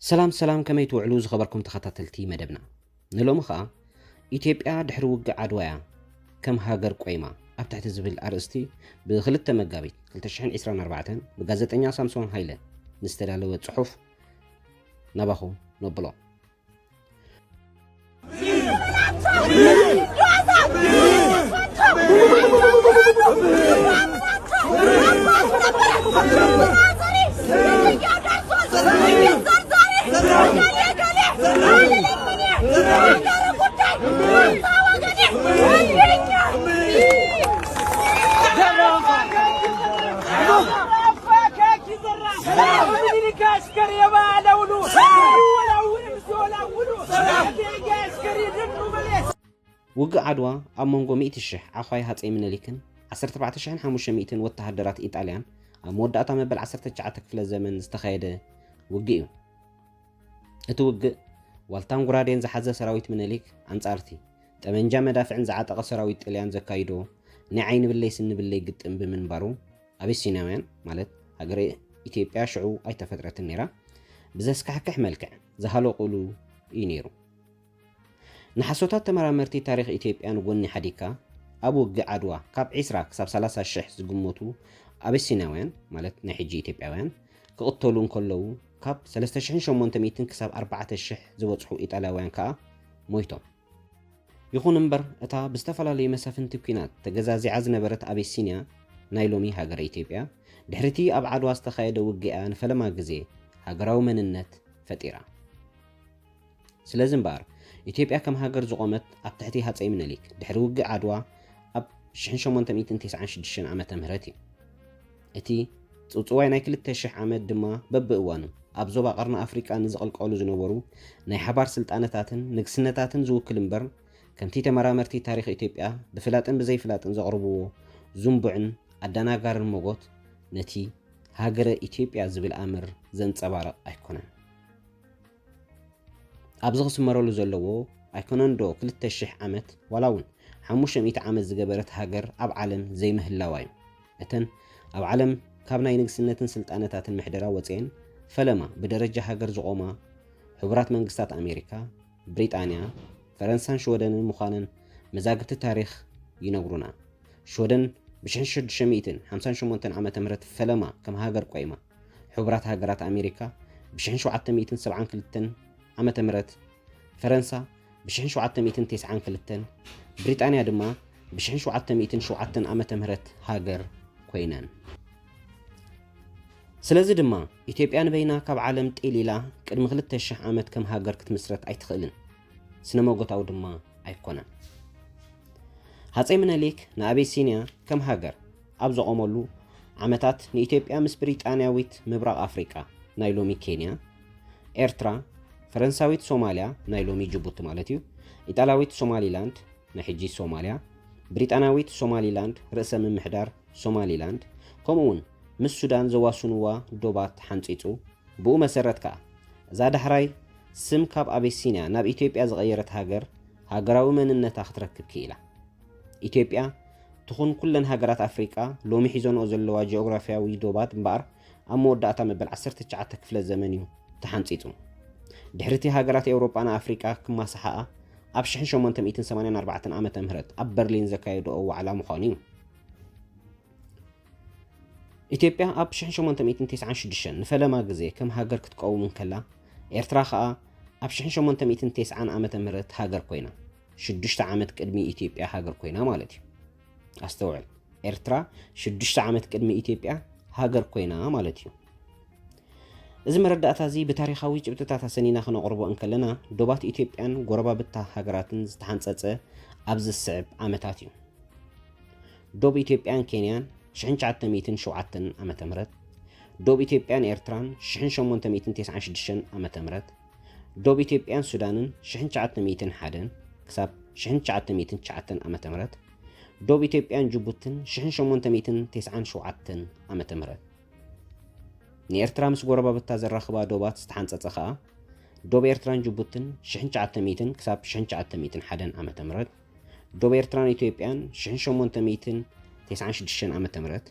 ሰላም ሰላም፣ ከመይ ትውዕሉ ዝኸበርኩም ተኸታተልቲ መደብና? ንሎሚ ኸኣ ኢትዮጵያ ድሕሪ ውግእ ዓድዋ እያ ከም ሃገር ቆይማ ኣብ ትሕቲ ዝብል ኣርእስቲ ብ2 መጋቢት ክልተ ሽሕን ዕስራን ኣርባዕተን ብጋዜጠኛ ሳምሶን ሃይለ ንዝተዳለወ ጽሑፍ ናባኹም ነብሎ። ውግእ ዓድዋ ኣብ መንጎ ሚእቲ ሽሕ ዓዃይ ሃጸይ ምኒልክን ዓሰርተ ኣርባዕተ ሽሕን ሓሙሽተ ሚእትን ወተሃደራት ኢጣልያን ኣብ መወዳእታ መበል ዓሰርተ ትሽዓተ ክፍለ ዘመን ዝተኻየደ ውግእ እዩ። እቲ ውግእ ዋልታን ጉራዴን ዝሓዘ ሰራዊት ምኒልክ ኣንጻርቲ ጠመንጃ መዳፍዕን ዝዓጠቐ ሰራዊት ጥልያን ዘካይዶ ናይ ዓይኒ ብለይ ስኒ ብለይ ግጥም ብምንባሩ፣ ኣቢሲናውያን ማለት ሃገረ ኢትዮጵያ ሽዑ ኣይተፈጥረትን ነይራ፣ ብዘስካሕክሕ መልክዕ ዝሃለቑሉ እዩ ነይሩ። ንሓሶታት ተመራመርቲ ታሪኽ ኢትዮጵያ ንጎኒ ሓዲግካ፣ ኣብ ውግእ ዓድዋ ካብ ዕስራ ክሳብ ሰላሳ ሽሕ ዝግመቱ ኣቢሲናውያን ማለት ናይ ሕጂ ኢትዮጵያውያን ክቕተሉ እንከለዉ፣ ካብ ሰለስተ ሽሕን ሸሞንተ ሚእትን ክሳብ ኣርባዕተ ሽሕ ዝበጽሑ ኢጣልያውያን ከኣ ሞይቶም። ይኹን እምበር፣ እታ ብዝተፈላለዩ መሳፍንቲ ኲናት ተገዛዚዓ ዝነበረት ኣቢሲንያ፣ ናይ ሎሚ ሃገረ ኢትዮጵያ፣ ድሕሪቲ ኣብ ዓድዋ ዝተኻየደ ውግእ'ያ ንፈለማ ግዜ ሃገራዊ መንነት ፈጢራ። ስለዚ እምበኣር፣ ኢትዮጵያ ከም ሃገር ዝቖመት ኣብ ትሕቲ ሃጸይ ምኒልክ ድሕሪ ውግእ ዓድዋ ኣብ ሽሕን ሸሞንተ ሚእትን ተስዓን ሽዱሽተን ዓመተ ምህረት እዩ። እቲ ጽውጽዋይ ናይ ክልተ ሽሕ ዓመት ድማ በብእዋኑ ኣብ ዞባ ቀርኒ ኣፍሪቃ ንዝቕልቀሉ ዝነበሩ ናይ ሓባር ስልጣነታትን ንግስነታትን ዝውክል እምበር፣ ከምቲ ተመራመርቲ ታሪኽ ኢትዮጵያ ብፍላጥን ብዘይፍላጥን ዘቕርብዎ ዝንቡዕን ኣደናጋርን መጎት ነቲ ሃገረ ኢትዮጵያ ዝብል ኣምር ዘንጸባርቕ ኣይኮነን። ኣብዚ ክስመረሉ ዘለዎ ኣይኮነንዶ ክልተ ሽሕ ዓመት ዋላ እውን ሓሙሽተ ሚእቲ ዓመት ዝገበረት ሃገር ኣብ ዓለም ዘይምህላዋ እዩ። እተን ኣብ ዓለም ካብ ናይ ንግስነትን ስልጣነታትን ምሕደራ ወጺኤን ፈለማ ብደረጃ ሃገር ዝቖማ ሕቡራት መንግስታት ኣሜሪካ፣ ብሪጣንያ፣ ፈረንሳን ሽወደንን ምዃነን መዛግብቲ ታሪኽ ይነግሩና። ሽወደን ብሽሕን ሽዱሽተ ሚእትን ሓምሳን ሸሞንተን ዓመተ ምህረት ፈለማ ከም ሃገር ቆይማ፣ ሕቡራት ሃገራት ኣሜሪካ ብሽሕን ሸውዓተ ሚእትን ሰብዓን ክልተን ዓመተ ምህረት፣ ፈረንሳ ብሽሕን ሸውዓተ ሚእትን ተስዓን ክልተን፣ ብሪጣንያ ድማ ብሽሕን ሸውዓተ ሚእትን ሸውዓተን ዓመተ ምህረት ሃገር ኮይነን። ስለዚ ድማ ኢትዮጵያ ንበይና ካብ ዓለም ጢል ኢላ ቅድሚ ክልተ ሽሕ ዓመት ከም ሃገር ክትምስረት ኣይትኽእልን። ስነ መጎታዊ ድማ ኣይኮነን። ሃጸይ ምኒልክ ንኣቢሲንያ ከም ሃገር ኣብ ዘቖመሉ ዓመታት ንኢትዮጵያ ምስ ብሪጣንያዊት ምብራቕ ኣፍሪቃ፣ ናይ ሎሚ ኬንያ፣ ኤርትራ፣ ፈረንሳዊት ሶማልያ፣ ናይ ሎሚ ጅቡቲ ማለት እዩ፣ ኢጣልያዊት ሶማሊላንድ፣ ናይ ሕጂ ሶማልያ፣ ብሪጣንያዊት ሶማሊላንድ፣ ርእሰ ምምሕዳር ሶማሊላንድ፣ ከምኡ እውን ምስ ሱዳን ዘዋስንዋ ዶባት ሓንጺጹ። ብኡ መሰረት ከኣ እዛ ዳሕራይ ስም ካብ ኣቢሲንያ ናብ ኢትዮጵያ ዝቐየረት ሃገር ሃገራዊ መንነታ ክትረክብ ክኢላ። ኢትዮጵያ ትኹን ኩለን ሃገራት ኣፍሪቃ ሎሚ ሒዘንኦ ዘለዋ ጂኦግራፍያዊ ዶባት እምበኣር ኣብ መወዳእታ መበል ዓሰርተ ትሽዓተ ክፍለ ዘመን እዩ ተሓንጺጹ። ድሕሪቲ ሃገራት ኤውሮጳ ንኣፍሪቃ ክማስሓኣ ኣብ ሽሕን ሸሞንተ ሚእትን ሰማንያን ኣርባዕተን ዓመተ ምህረት ኣብ በርሊን ዘካየድኦ ዋዕላ ምዃኑ እዩ። ኢትዮጵያ ኣብ ሽሕን ሸሞንተ ሚእትን ተስዓን ሽዱሽተን ንፈለማ ግዜ ከም ሃገር ክትቀውም እንከላ፣ ኤርትራ ኸኣ ኣብ ሽሕን ሸሞንተ ሚእትን ተስዓን ዓመተ ምህረት ሃገር ኮይና። ሽዱሽተ ዓመት ቅድሚ ኢትዮጵያ ሃገር ኮይና ማለት እዩ። ኣስተውዕል፣ ኤርትራ ሽዱሽተ ዓመት ቅድሚ ኢትዮጵያ ሃገር ኮይና ማለት እዩ። እዚ መረዳእታ እዚ ብታሪኻዊ ጭብጥታት ኣሰኒና ክነቕርቦ እንከለና፣ ዶባት ኢትዮጵያን ጎረባብታ ሃገራትን ዝተሓንጸጸ ኣብዚ ዝስዕብ ዓመታት እዩ። ዶብ ኢትዮጵያን ኬንያን ሽሕን ትሽዓተ ሚእትን ሸውዓተን ዓመተ ምህረት፣ ዶብ ኢትዮጵያን ኤርትራን ሽሕን ሸሞንተ ሚእትን ተስዓን ሽዱሽተን ዓመተ ምህረት፣ ዶብ ኢትዮጵያን ሱዳንን ሽሕን ትሽዓተ ሚእትን ሓደን ክሳብ ሽሕን ትሽዓተ ሚእትን ትሽዓተን ዓመተ ምህረት፣ ዶብ ኢትዮጵያን ጅቡትን ሽሕን ሸሞንተ ሚእትን ተስዓን ሸውዓተን ዓመተ ምህረት። ንኤርትራ ምስ ጎረባብታ ዘራኽባ ዶባት ዝተሓንጸጸ ኸኣ፣ ዶብ ኤርትራን ጅቡትን ሽሕን ትሽዓተ ሚእትን ክሳብ ሽሕን ትሽዓተ ሚእትን ሓደን ዓመተ ምህረት፣ ዶብ ኤርትራን ኢትዮጵያን ሽሕን ሸሞንተ ሚእትን ተስዓን ሽዱሽተን ዓመተ ምህረት፣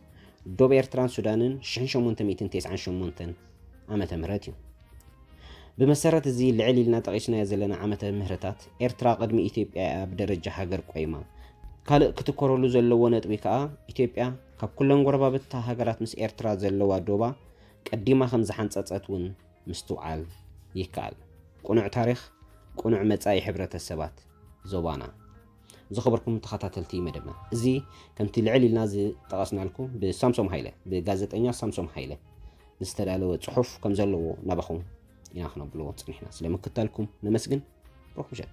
ዶብ ኤርትራን ሱዳንን ሽሕን ሸሞንተ ሚእትን ተስዓን ሸሞንተን ዓመተ ምህረት እዩ። ብመሰረት እዚ ልዕል ኢልና ጠቒስናዮ ዘለና ዓመተ ምህረታት፣ ኤርትራ ቅድሚ ኢትዮጵያ እያ ብደረጃ ሃገር ቆይማ። ካልእ ክትኮረሉ ዘለዎ ነጥቢ ከኣ፣ ኢትዮጵያ ካብ ኩለን ጎረባብታ ሃገራት ምስ ኤርትራ ዘለዋ ዶባ ቀዲማ ከም ዝሓንጸጸት እውን ምስትውዓል ይከኣል። ቅኑዕ ታሪኽ፣ ቅኑዕ መጻኢ ሕብረተሰባት ዞባና። ዝኸበርኩም ተኸታተልቲ መደብና፣ እዚ ከምቲ ልዕል ኢልና ዝጠቐስናልኩም ብሳምሶም ሃይለ፣ ብጋዜጠኛ ሳምሶም ሃይለ ዝተዳለወ ጽሑፍ ከም ዘለዎ ናባኹም ኢና ክነብሎ ጸኒሕና። ስለ ምክታልኩም ነመስግን። ብሩኽ ምሸት።